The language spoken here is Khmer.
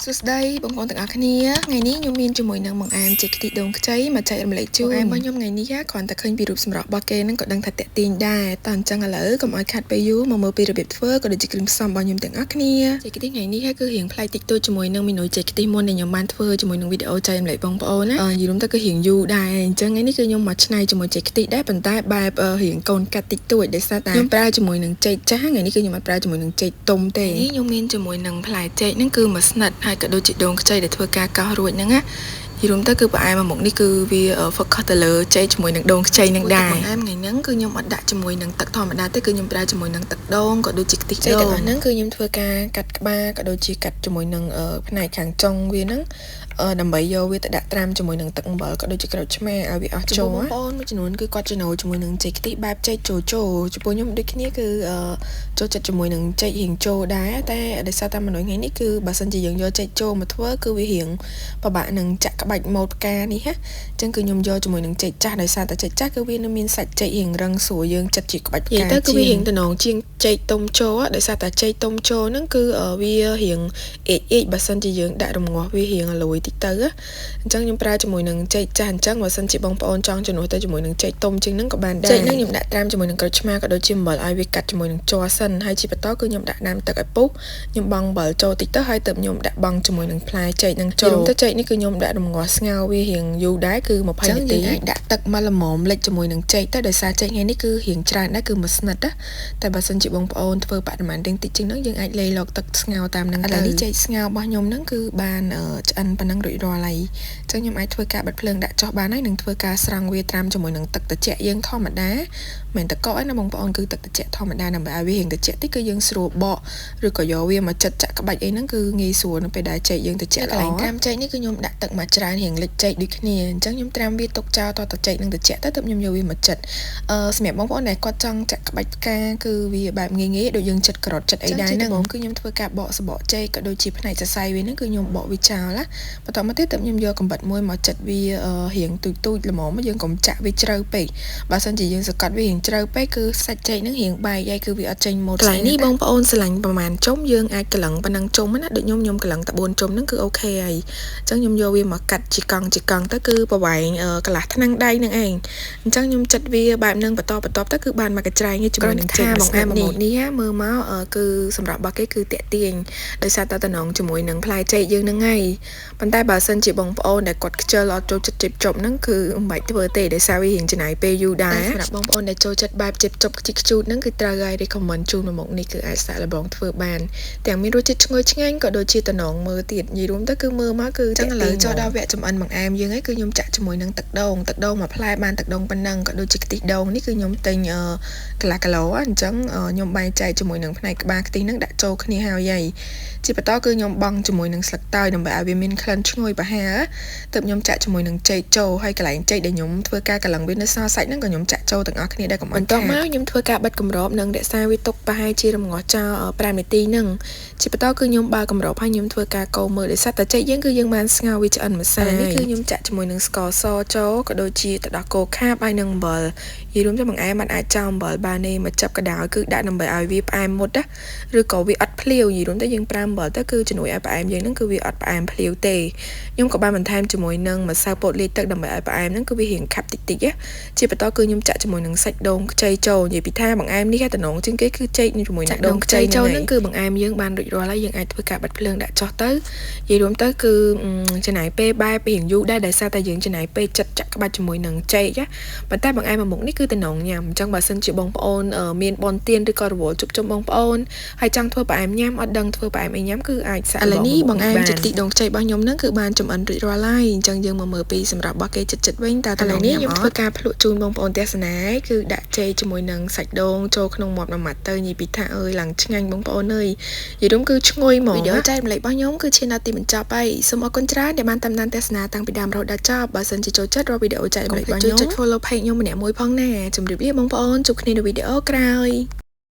សួស្តីបងប្អូនទាំងអស់គ្នាថ្ងៃនេះខ្ញុំមានជាមួយនឹងបង្អែមចេកខ្ទិះដូងខ្ចីមកចែករំលែកជូនបង្អែមរបស់ខ្ញុំថ្ងៃនេះគ្រាន់តែឃើញពីរូបសម្រស់របស់គេហ្នឹងក៏ដឹងថាតាក់ទាញដែរតោះអញ្ចឹងឥឡូវកុំឲ្យខាត់ពេលយូរមកមើលពីរបៀបធ្វើក៏ដូចជាគ្រឿងផ្សំរបស់ខ្ញុំទាំងអស់គ្នាចេកខ្ទិះថ្ងៃនេះគឺរៀងប្លែកតិចតួចជាមួយនឹងមេនូចេកខ្ទិះមុនដែលខ្ញុំបានធ្វើជាមួយនឹងវីដេអូចែករំលែកបងប្អូនណានិយាយរួមទៅគឺរៀងយូរដែរអញ្ចឹងថ្ងៃនេះគឺខ្ញុំមកច្នៃជាមួយចេកខ្ទិះដែរប៉ុន្តែបែបរៀងកូនកាត់តិចតួចដោយសារតែខ្ញុំប្រើជាមួយនឹងចេកចាស់ថ្ងៃនេះគឺខ្ញុំអត់ប្រើជាមួយនឹងចេកទុំទេនេះខ្ញុំមានជាមួយនឹងផ្លែចេកហ្នឹងគឺមួយស្និតហើយក៏ដូចជាដូងខ្ចីដែលធ្វើការកោសរួចហ្នឹងណានិយាយរួមទៅគឺផ្អែមមួយមុខនេះគឺវា focus ទៅលើចេកជាមួយនឹងដូងខ្ចីនឹងដែរផ្អែមថ្ងៃហ្នឹងគឺខ្ញុំអត់ដាក់ជាមួយនឹងទឹកធម្មតាទេគឺខ្ញុំប្រើជាមួយនឹងទឹកដូងក៏ដូចជាខ្ទិះដូងចេកទាំងអស់ហ្នឹងគឺខ្ញុំធ្វើការកាត់ក្បាលក៏ដូចជាកាត់ជាមួយនឹងផ្នែកខាងចុងវាហ្នឹងដើម្បីយកវាទៅដាក់ត្រាំជាមួយនឹងទឹកអំបិលក៏ដូចជាក្រូចឆ្មាឲ្យវាអស់ចូលបងប្អូនមួយចំនួនគឺគាត់ចំណូលជាមួយនឹងចេកខ្ទិះបែបចេកចូលចូលចំពោះខ្ញុំដូចគ្នាគឺចូលចិត្តជាមួយនឹងចេករៀងចូលដែរតែដោយសារតែមនុស្សថ្ងៃនេះគឺបើសិនជាយើងយកចេកចូលមកធ្វើគឺវារៀងពិបាកនឹងចាក់ក្បាច់ម៉ូតផ្កានេះណាអញ្ចឹងគឺខ្ញុំយកជាមួយនឹងចេកចាស់ដោយសារតែចេកចាស់គឺវានៅមានសាច់ចេករៀងរឹងស្រួលយើងចិត្តជាក្បាច់ផ្កាទៅគឺវារៀងតំណងជាងចេកទុំចូលដោយសារតែចេកទុំចូលហ្នឹងគឺវារៀងអេកអេកបើសិនជាយើងដាក់រងាស់វារៀងរលួយតិចទៅអញ្ចឹងខ្ញុំប្រើជាមួយនឹងចេកចាស់អញ្ចឹងបើសិនជាបងប្អូនចង់ជំនួសទៅជាមួយនឹងចេកទុំជាងហ្នឹងក៏បានដែរចេកហ្នឹងខ្ញុំដាក់ត្រាំជាមួយនឹងក្រូចឆ្មាក៏ដូចជាអំបិលឲ្យវាកាត់ជាមួយនឹងជ័រសិនហើយជាបន្តគឺខ្ញុំដាក់ដាំទឹកឲ្យពុះខ្ញុំបង់អំបិលចូលតិចទៅហើយទៅខ្ញុំដាក់បង់ជាមួយនឹងផ្លែចេកហ្នឹងចូលទៅចេកនេះគឺខ្ញុំដាក់រងាស់ស្ងោរវារៀងយូរដែរគឺ20នាទីយើងអាចដាក់ទឹកមកល្មមលិចជាមួយនឹងចេកទៅដោយសារចេកថ្ងៃនេះគឺរៀងច្រើនដែរគឺមួយស្និតណាតែបើសិនជាបងប្អូនធ្វើបរិមាណរៀងតិចជាងហ្នឹងយើងអាចលេឡកទឹកស្ងោរតាមហ្នឹងទៅឥឡូវនេះចេកស្ងោររបស់ខ្ញុំហ្នឹងគឺបានឆ្អិនប៉ុណ្ណឹងរួចរាល់ហើយអញ្ចឹងខ្ញុំអាចធ្វើការបិទភ្លើងដាក់ចុះបានហើយនឹងធ្វើការស្រង់វាត្រាំជាមួយនឹងទឹកត្រជាក់យើងធម្មតាមិនតកកឯណាបងប្អូនគឺទឹកត្រជាក់ធម្មតាដើម្បីឲ្យវារៀងត្រជាក់តិចគឺយើងស្រួលបកឬក៏យកវាមកចិតចាក់ក្បាច់អីហ្នឹងគឺងាយស្រួលនៅពេលដែលចេកយើងត្រជាក់ល្អកន្លែងត្រាំចេកនេះគឺខ្ញុំដាក់ទឹកមកច្រើនរៀងលិចចេកដូចគ្នាអញ្ចឹងខ្ញុំត្រាំវាទុកចោលតតចេកនឹងត្រជាក់ទៅទើបខ្ញុំយកវាមកចិតសម្រាប់បងប្អូនដែលគាត់ចង់ចាក់ក្បាច់ផ្កាគឺវាបែបងាយៗដូចយើងចិតការ៉ុតចិតអីដែរហ្នឹងបងគឺខ្ញុំធ្វើការបកសបកចេកក៏ដូចជាផ្នែកសរសៃវាហ្នឹងគឺខ្ញុំបកវាចោលណាបន្តមកទៀតទើបខ្ញុំយកកំបិតមួយមកចិតវារៀងទូចទូចល្មមយើងកុំចាក់វាជ្រៅពេកបើសិនជាយើងសកត់វារៀងជ្រៅពេកគឺសាច់ចេកហ្នឹងរៀងបែកហើយគឺវាអត់ចេញម៉ូតកន្លែងនេះបងប្អូនស្រឡាញ់ប្រហែលជុំយើងអាចកលឹងប៉ុណ្ណឹងជុំណាដូចខ្ញុំខ្ញុំកលឹងតែ4ជុំហ្នឹងគឺអូខេហើយអញ្ចឹងខ្ញុំយកវាមកកាត់ជាកង់ជាកង់ទៅគឺប្រវែងកន្លះថ្នាំងដៃនឹងឯងអញ្ចឹងខ្ញុំចិតវាបែបហ្នឹងបន្តបន្តទៅគឺបានមកកញ្ច្រែងជាមួយនឹងចេកបងអែមនេះមើលមកគឺសម្រាប់របស់គេគឺតាក់ទាញដោយសារតែតំណងជាមួយនឹងផ្លែចេកយើងហ្នឹងហើយប៉ុន្តែបើសិនជាបងប្អូនដែលគាត់ខ្ជិលអត់ចូលចិត្តជិបជប់ហ្នឹងគឺមិនបាច់ធ្វើទេដោយសារវារៀងចំណាយពេលយូរដែរសម្រាប់បងប្អូនដែលចូលចិត្តបែបជិបជប់ខ្ជិះខ្ជូតហ្នឹងគឺត្រូវឲ្យ recommend ជូនមកមុខនេះគឺអាចសាកល្បងធ្វើបានទាំងមានរសជាតិឈ្ងុយឆ្ងាញ់ក៏ដូចជាតំណងមើលទៀតនិយាយរួមទៅគឺមើលមកគឺចឹងឥឡូវចូលដល់វគ្គចំអិនបង្អែមយើងឯងគឺខ្ញុំចាក់ជាមួយនឹងទឹកដូងទឹកដូងមួយផ្លែបានទឹកដូងប៉ុណ្ណឹងក៏ដូចជាខ្ទិះដូងនេះគឺខ្ញុំទិញកន្លះគីឡូអញ្ចឹងខ្ញុំបែងចែកជាមួយនឹងផ្នែកក្បាលខ្ទិះហ្នឹងដាក់ចូលគ្នាហើយហើយជាបន្តគឺខ្ញុំបង់ជាមួយនឹងស្លឹកតើយដើម្បីឲ្យវាមានក្លិនឈ្ងុយប្រហើរទើបខ្ញុំចាក់ជាមួយនឹងចេកចូលហើយកន្លែងចេកដែលខ្ញុំធ្វើការកន្លងវានៅសល់សាច់ហ្នឹងក៏ខ្ញុំចាក់ចូលទាំងអស់គ្នាដែរកុំឲ្យបន្ទាប់មកខ្ញុំធ្វើការបិទគម្របនិងរក្សាវាទុកប្រហែលជារំងាស់ចោល5នាទីហ្នឹងជាបន្តគឺខ្ញុំបើគម្របហើយខ្ញុំធ្វើការកូរមើលដោយសារតែចេកយើងគឺយើងបានស្ងោរវាឆ្អិនម្សៅនេះគឺខ្ញុំចាក់ជាមួយនឹងស្ករសចូលក៏ដូចជាទឹកដោះគោខាបហើយនឹងអំបិលនិយាយរួមទៅបង្អែមมันអាចចោលអំបិលបានទេមកចាប់កដាលគឺដាក់ដើម្បីឲ្យវាផ្អែមមុតណាឬក៏វាអត់ភ្លាវនិយាយរួមទៅយើងប្រើអំបិលទៅគឺជំនួយឲ្យផ្អែមយើងហ្នឹងគឺវាអត់ផ្អែមភ្លាវទេខ្ញុំក៏បានបន្ថែមជាមួយនឹងម្សៅពោតលាយទឹកដើម្បីឲ្យផ្អែមហ្នឹងគឺវារៀងខាប់តិចតិចជាបន្តគឺខ្ញុំចាក់ជាមួយនឹងសាច់ដូងខ្ចីចូលនិយាយពីថាបង្អែមនេះតំណងជាងគេគឺចេកជាមួយនឹងដូងខ្ចីចូលហ្នឹងគឺបង្អែមយើងបានរួចរាល់ហើយយើងអាចធ្វើការបិទភ្លើងដាក់ចុះទៅនិយាយរួមទៅគឺចំណាយពេលបែបរៀងយូរដែរដោយសារតែយើងចំណាយពេលចិត្តចាក់ក្បាច់ជាមួយនឹងចេកប៉ុន្តែបង្អែមមួយមុខនេះគឺតំណងញ៉ាំអញ្ចឹងបើសិនជាបងប្អូនមានបនទៀនឬក៏រវល់ជប់ជុំបងប្អូនហើយចង់ធ្វើផ្អែមញ៉ាំអត់ដឹងធ្វើផ្អែមអីញ៉ាំគឺអាចសាកឥឡូវនេះបង្អែមចេកខ្ទិះដូងខ្ចីរបស់ខ្ញុំហ្នឹងគឺបានចំអិនរួចរាល់ហើយអញ្ចឹងយើងមកមើលពីសម្រាប់របស់គេចិត្តចិត្តវិញតើឥឡូវនេះខ្ញុំធ្វើការភ្លក់ជូនបងប្អូនទស្សនាគឺដាក់ចេកជាមួយនឹងសាច់ដូងចូលក្នុងមាត់មួយម៉ាត់ទៅនិយាយពីថាអើយឡើងឆ្ងាញ់បងប្អូនអើយនិយាយរួមគឺឈ្ងុយហ្មងវីដេអូចែករំលែករបស់ខ្ញុំគឺឈានដល់ទីបញ្ចប់ហើយសូមអរគុណច្រើនដែលបានតាមដានទស្សនាតាំងពីដើមរហូតដល់ចប់បើសិនជាចូលចិត្តរាល់វីដេអូចែករំលែករបស់ខ្ញុំជួយចុច follow page ខ្ញុំម្នាក់មួយផងណាជម្រាបលាបងប្អូនជួបគ្នានៅវីដេអូក្រោយ។